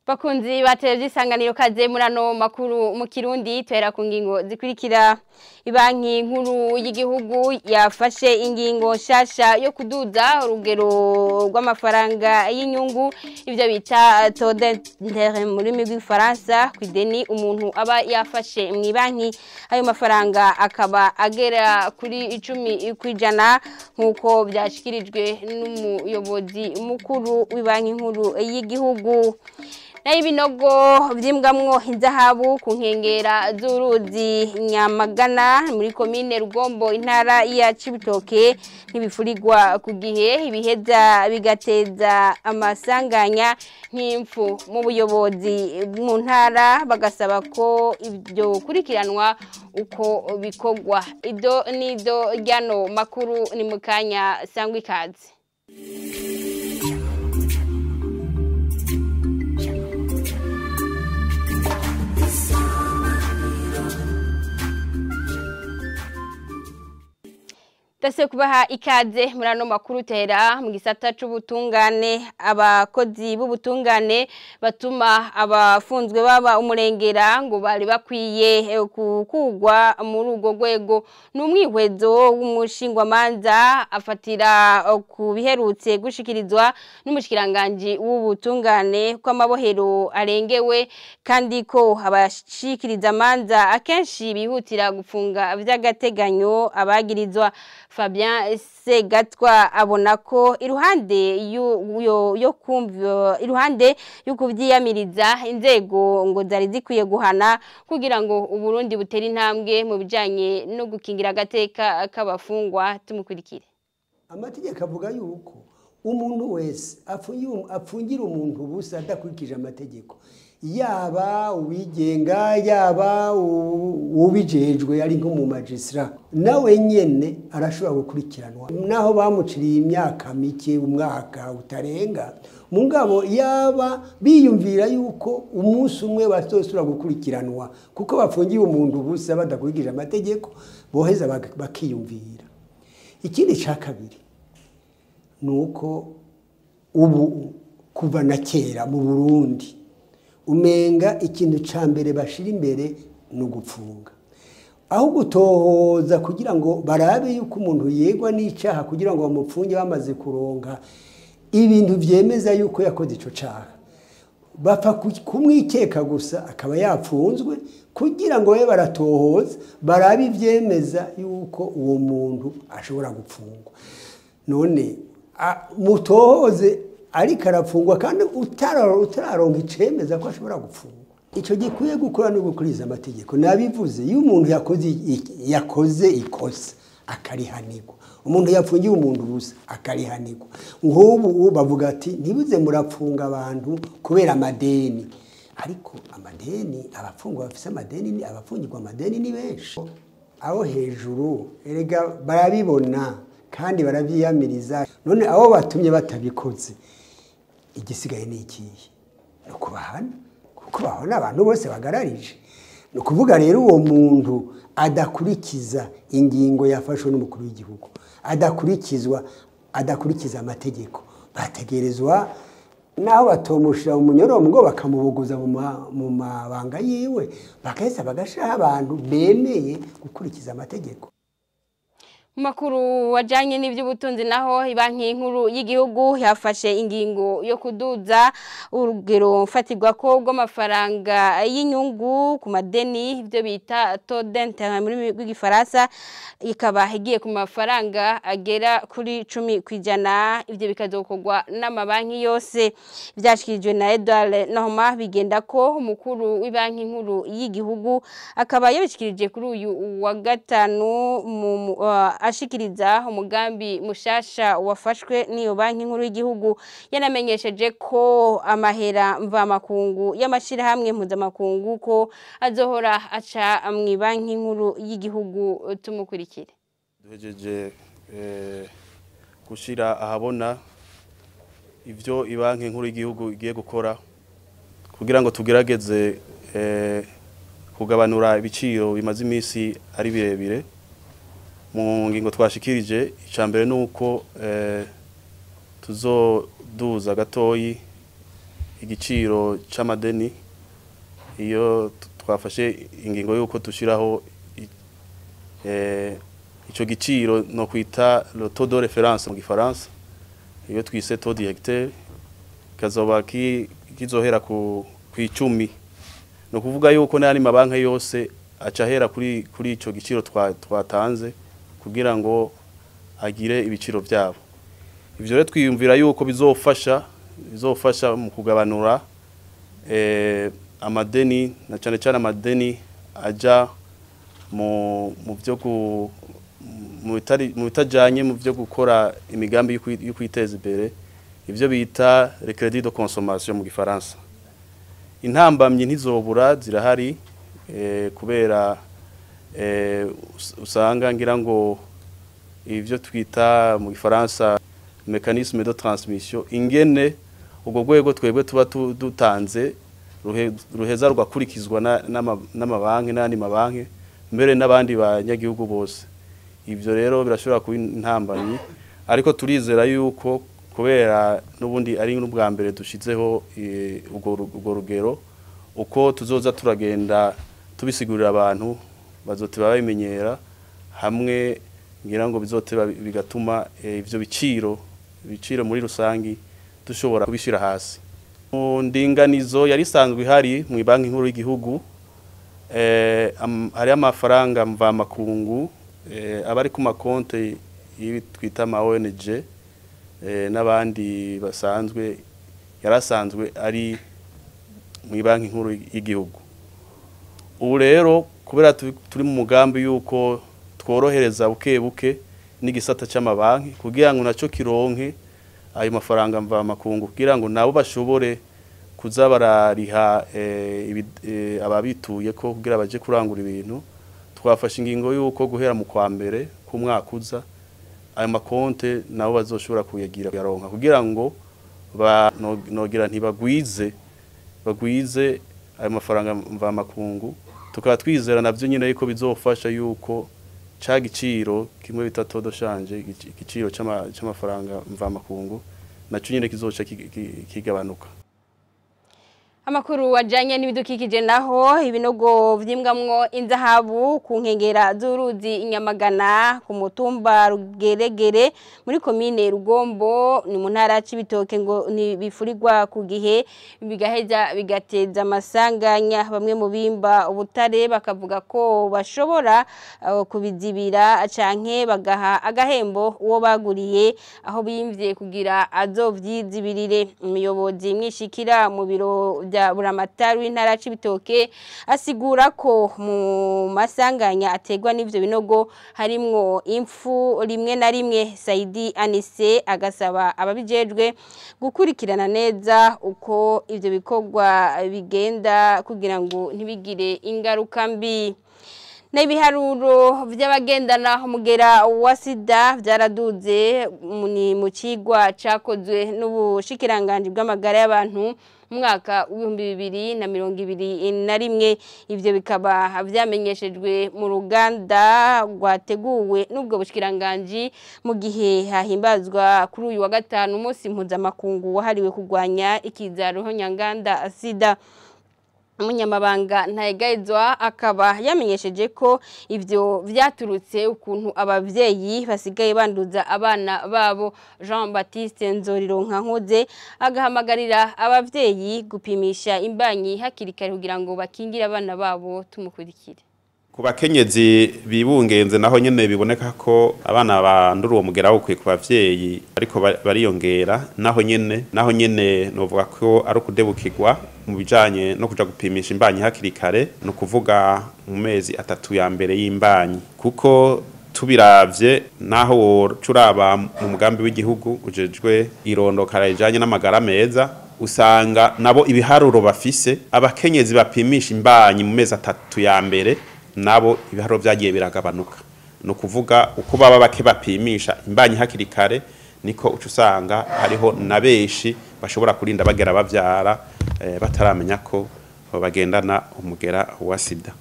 Bakunzi ba televiziyo Isanganiro, kaze muri ano makuru mu Kirundi. Tuhera ku ngingo zikurikira: Ibanki Nkuru y'Igihugu yafashe ingingo nshasha yo kuduza urugero rw'amafaranga y'inyungu, ivyo bita taux d'intérêt mu rurimi rw'Igifaransa, kw'ideni umuntu aba yafashe mw'ibanki. Ayo mafaranga akaba agera kuri 10%, nk'uko vyashikirijwe n'umuyobozi mukuru w'Ibanki Nkuru y'Igihugu. Nayo ibinogo vyimbwamwo inzahabu ku nkengera z'uruzi Nyamagana muri komine Rugombo, intara ya Cibitoke, ntibifurirwa ku gihe, ibiheza bigateza amasanganya nk'impfu. Mu buyobozi mu ntara bagasaba ko ibyo kurikiranwa uko bikorwa. Ibyo n'ibyo ryano makuru ni mu kanya, sangwa ikaze. Dase kubaha ikaze muri ano makuru. Tera mu gisata c'ubutungane. Abakozi b'ubutungane batuma abafunzwe baba umurengera ngo bari bakwiye kukugwa muri urwo rwego. N'umwihwezo w'umushingwamanza afatira ku biherutse gushikirizwa n'umushikiranganji w'ubutungane ko amabohero arengewe, kandi ko abashikiriza amanza akenshi bihutira gufunga vy'agateganyo abagirizwa. Fabien Segatwa abona ko iruhande yo kumva, iruhande yo kuvyiyamiriza, inzego ngo zari zikwiye guhana kugira ngo Uburundi butere intambwe mu bijanye no gukingira agateka k'abafungwa. Tumukurikire. Amategeko avuga yuko umuntu wese apfungira umuntu ubusa adakurikije amategeko, yaba uwigenga, yaba ubijejwe ari nko mu magistrat, nawe nyene arashobora gukurikiranwa naho bamuciriye imyaka mike, umwaka utarenga. Mugabo yaba biyumvira yuko umunsi umwe bazosubira gukurikiranwa kuko bafungiye umuntu ubusa badakurikije amategeko, boheza bakiyumvira. Ikindi cya kabiri ni uko ubu, kuva na kera mu Burundi, umenga ikintu cya mbere bashira imbere ni ugupfunga aho gutohoza kugira ngo barabe yuko umuntu yegwa n'icyaha, kugira ngo bamupfunge bamaze kuronka ibintu byemeza yuko yakoze icyo cyaha. Bapfa kumwikeka gusa akaba yapfunzwe, kugira ngo babe baratohoza barabe ibyemeza yuko uwo muntu ashobora gupfungwa. None mutohoze ariko arapfungwa kandi utararonka icemeza ko ashobora gupfungwa? Icyo gikwiye gukora no gukuriza amategeko, nabivuze, iyo umuntu yakoze ikosa akarihanirwa, umuntu yapfungiye umuntu ubusa akarihanirwa. Nk'ubu bavuga ati ntibuze murapfunga abantu kubera amadeni, ariko amadeni, abafungwa bafise amadeni, abafungirwa amadeni ni benshi. Aho hejuru erega barabibona kandi barabyiyamiriza. None abo batumye batabikoze, igisigaye ni ikihe? Ni ukubahana, kuko bahana abantu bose bagararije. Ni ukuvuga rero uwo muntu adakurikiza ingingo yafashwe n'umukuru w'igihugu, adakurikizwa, adakurikiza amategeko, bategerezwa naho batomushira mu munyororo bakamubuguza mu mabanga yiwe, bagaheza bagashiraho abantu bemeye gukurikiza amategeko. Makuru wajanye n'ivy'ubutunzi naho, Ibanki Nkuru y'Igihugu yafashe ingingo yo kuduza urugero mfatirwa ko rw'amafaranga y'inyungu ku madeni, ibyo bita taux d'intérêt muri rw'igifaransa, ikaba igiye ku mafaranga agera kuri 10%. Ivyo bikazokorwa n'amabanki yose. Vyashikirijwe na Edouard Nahoma bigenda ko umukuru w'Ibanki Nkuru y'Igihugu, akaba yabishikirije kuri uyu wa gatanu mu ashikiriza umugambi mushasha wafashwe n'iyo Banki Nkuru y'Igihugu. Yanamenyesheje ko amahera mvamakungu y'amashirahamwe mpuzamakungu ko azohora aca mu Banki Nkuru y'Igihugu. Tumukurikire. Duhejeje gushira ahabona ivyo Ibanki Nkuru y'Igihugu igiye gukora kugira ngo tugerageze kugabanura ibiciro bimaze iminsi ari birebire. Mu ngingo twashikirije, icambere nuko tuzoduza gatoyi igiciro c'amadeni, iyo twafashe ingingo yuko dushiraho ico giciro no kwita le taux de référence mu gifaransa, iyo twise taux directeur, kazoba kizohera ku 10. No kuvuga yuko n'andi mabanki yose acahera kuri ico giciro twatanze kugira ngo agire ibiciro byabo. Ivyo rero twiyumvira yuko bizofasha mu kugabanura amadeni, na cyane cyane amadeni aja mu byo mu bitajanye mu byo gukora imigambi yo kwiteza imbere, ivyo bita le crédit de consommation mu gifaransa. Intambamyi ntizobura zirahari, kubera usanga ngira ngo ivyo twita mu gifaransa mécanisme de transmission, ingene ubwo rwego twebwe tuba dutanze ruheza rugakurikizwa n'amabanki n'andi mabanki mbere n'abandi banyagihugu bose. Ivyo rero birashobora kuba intambamyi, ariko turizera yuko kubera n'ubundi ari n'ubwa mbere dushizeho urwo rugero, uko tuzoza turagenda tubisigurira abantu bazoteba babimenyera hamwe, ngira ngo bizoteba bigatuma ivyo biciro muri rusangi dushobora kubishira hasi. Mu ndinganizo yari isanzwe ihari mu banki nkuru y'igihugu, hari amafaranga mvamakungu abari ku makonte y'ibi twita ama ONG n'abandi basanzwe yarasanzwe ari mu banki nkuru y'igihugu. Ubu rero kubera turi mu mugambi yuko tworohereza buke buke n'igisata c'amabanki kugira ngo naco kironke ayo mafaranga mvamakungu, kugira ngo nabo bashobore kuza barariha ababituye ko kugira baje kurangura ibintu, twafashe ingingo yuko guhera mu kwa mbere k'umwaka uza ayo makonte nabo bazoshobora kuyagira yaronka, kugira ngo nogira ntibagwize bagwize ayo mafaranga mvamakungu. Tukaba twizera navyo nyine yuko bizofasha yuko ca giciro kimwe bita taux de change, igiciro c'amafaranga mvamakungu naco nyine kizoca kigabanuka. Amakuru ajanye n'ibidukikije naho, ibinogo vyimbwamwo inzahabu ku nkengera z'uruzi Inyamagana ku mutumba Rugeregere muri komine Rugombo ni mu ntara Cibitoke ngo ntibifurirwa ku gihe, bigaheza bigateza amasanganya. Bamwe mu bimba ubutare bakavuga ko bashobora kubizibira canke bagaha agahembo uwo baguriye aho bimvye kugira azovyizibirire. Umuyobozi mwishikira mu biro vya Buramatari w'intara Cibitoke asigura ko mu masanganya ategwa n'ivyo binogo harimwo impfu rimwe na rimwe. Saidi Anise agasaba ababijejwe gukurikirana neza uko ivyo bikorwa bigenda kugira ngo ntibigire ingaruka mbi. N'ibiharuro vy'abagendana umugera wa sida vyaraduze ni mu cigwa cakozwe n'ubushikiranganji bw'amagara y'abantu mu mwaka w'ibihumbi bibiri na mirongo ibiri na rimwe. Ivyo bikaba vyamenyeshejwe mu ruganda rwateguwe n'ubwo bushikiranganji mu gihe hahimbazwa kuri uyu wa gatanu umunsi mpuzamakungu wahariwe kurwanya ikiza ruhonyanganda sida. Umunyamabanga Ntayegayezwa akaba yamenyesheje ko ivyo vyaturutse ukuntu abavyeyi basigaye banduza abana babo. Jean Baptiste Nzorironkankoze agahamagarira abavyeyi gupimisha imbanyi hakiri kare kugira ngo bakingire abana babo. Tumukurikire. Ku bakenyezi bibungenze naho nyene biboneka ko abana bandura uwo mugera wo ku bavyeyi ariko bariyongera, naho nyene novuga ko ari ukudebukirwa mu bijanye no kuja gupimisha imbanyi hakiri kare, no kuvuga mu mezi 3 ya mbere y'imbanyi, kuko tubiravye naho curaba mu mugambi w'igihugu ujejwe irondokara rijanye n'amagara meza, usanga nabo ibiharuro bafise abakenyezi bapimisha imbanyi mu mezi 3 ya mbere nabo ibiharuro vyagiye biragabanuka. No kuvuga uko baba bake bapimisha imbanyi hakiri kare niko uca usanga hariho na benshi bashobora kurinda bagera bavyara bataramenya ko bagendana umugera wa sida.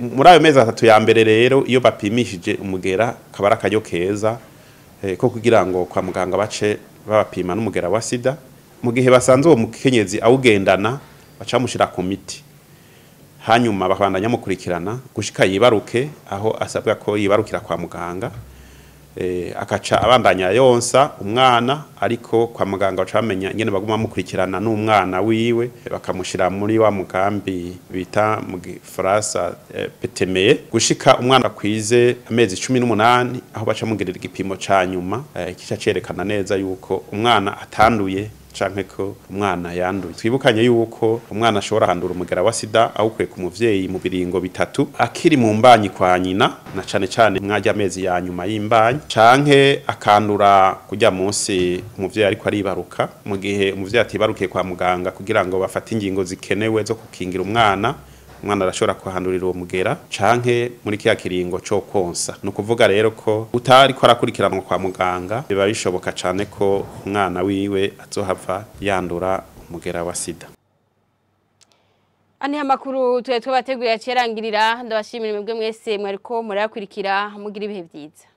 Muri ayo mezi 3 ya mbere rero iyo bapimishije umugera kabara akaryo keza ko kugira ngo kwa muganga bace babapima n'umugera wa sida. Mu gihe basanze uwo mukenyezi awugendana, baca bamushira ku miti, hanyuma bakabandanya mukurikirana gushika yibaruke, aho asabwa ko yibarukira kwa muganga, akaca abandanya yonsa umwana. Ariko kwa muganga baca bamenya ingene baguma bamukurikirana n'umwana wiwe, bakamushira muri wa mugambi bita mu gifaransa PTME, gushika umwana akwize amezi 18, aho baca mugirira igipimo ca nyuma, kica cerekana neza yuko umwana atanduye canke ko umwana yanduye. Twibukanye yuko umwana ashobora kwandura umugera wa sida awukuye ku muvyeyi mu biringo bitatu: akiri mu mbanyi kwa nyina, na cane cane mwajya amezi ya nyuma y'imbanyi, canke akandura kujya munsi umuvyeyi ariko aribaruka, mu gihe umuvyeyi atibarukiye kwa muganga kugira ngo bafate ingingo zikenewe zo gukingira umwana, umwana arashobora kuhandurira uwo mugera, canke muri kiya kiringo co konsa. Ni ukuvuga rero ko utariko arakurikiranwa kwa muganga, biba bishoboka cane ko umwana wiwe azohava yandura umugera wa sida. Ani amakuru tuye twabateguye acerangirira. Ndabashimira mwebwe mwese mwariko murayakurikira. Mugira ibihe vyiza.